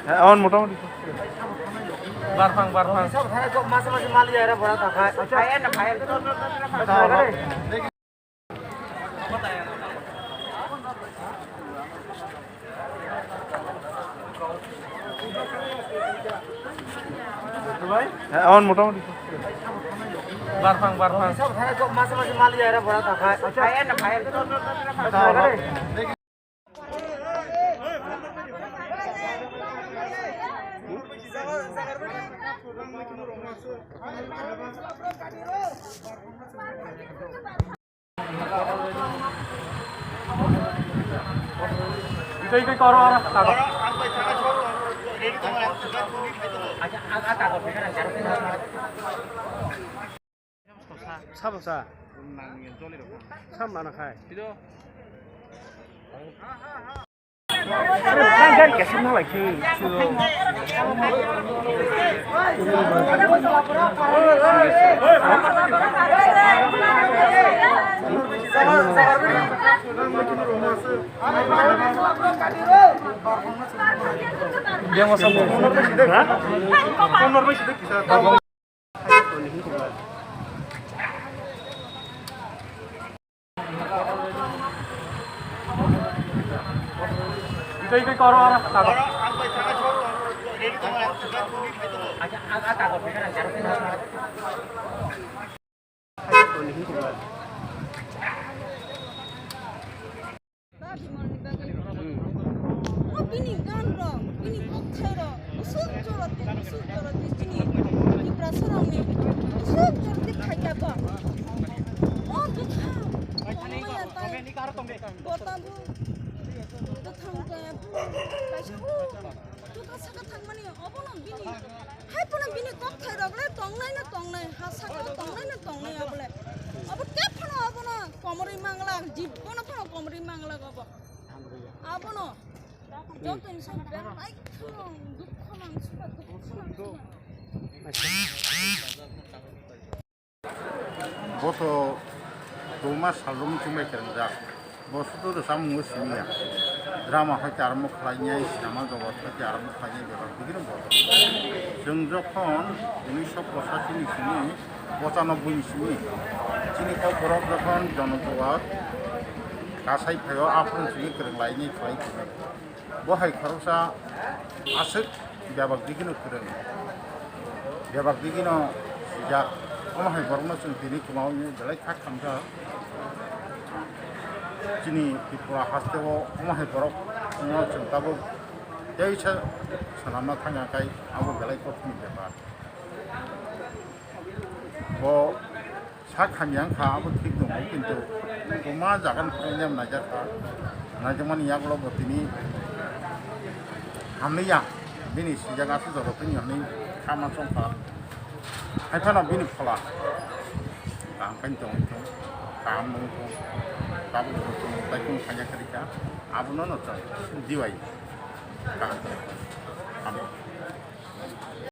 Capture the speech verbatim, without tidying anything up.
হ্যাঁ, আমার মোটামুটি। Barphang, barphang. হ্যাঁ, আমার মোটামুটি। Barphang, barphang. Itai, itai, koro, oro, koro. Sabo sa. Sa mana khai. Itai, itai, koro, oro, koro. O bini gan rok, bini kokthai rok, usuk jorot, usuk jorot, chini Tiprasa rokni usuk jorot khai ka ba. O bwkha, o maya tai, bo tabuk bwthang kaya, kaisa o. Duka saka thangmani obono bini, hai phano bini kokthai rok le tongnai no tongnai, ha saka o tongnai no tongnai obo le. Obo khe phano obono komorwi mangla, jibbono phano komorwi mangla obo. Abono jotoni sa belai khong dukho nang suka, dukho nang suka. Boso tongma salrok muchung bai kwrwngjak. Boso to rwchapmung o simi ya. Drama hai khe arombo khlainai, sinema jogot hai khe arombo khlainai bebak bigini boso. Chwng jokhon unisho pochashi ni simi, pochanobboi ni simi, chini kokborok jokhon jonojuwar kasai phaio, aphuru simi kwrwng lainai khlai tongo. Bo hai khoroksa aswk bebak digino kwrwng, bebak digino sijak. Omo hai borokno chwng tini kwmao wngwi belai kha khamjak. Chini Tripura hasteo omo hai borok wngno chwng tabuk teisa swnamna thangya khai abo belai kothokni bepar. Bo sak hamya wngkha, abo thik tongo, kintu kwma jaga ni phwrwngya naijak kha, naijakmani yagulo bo tini hamliya, bini sijak aswk jorotwini hwnwi kha ma chongkha. Hai phano bini phola kaham khe tongwi thung, kaham nung thung, tabuk bo chwng tai kung khaina kha rikha, abono no chwng diwai kaham khe.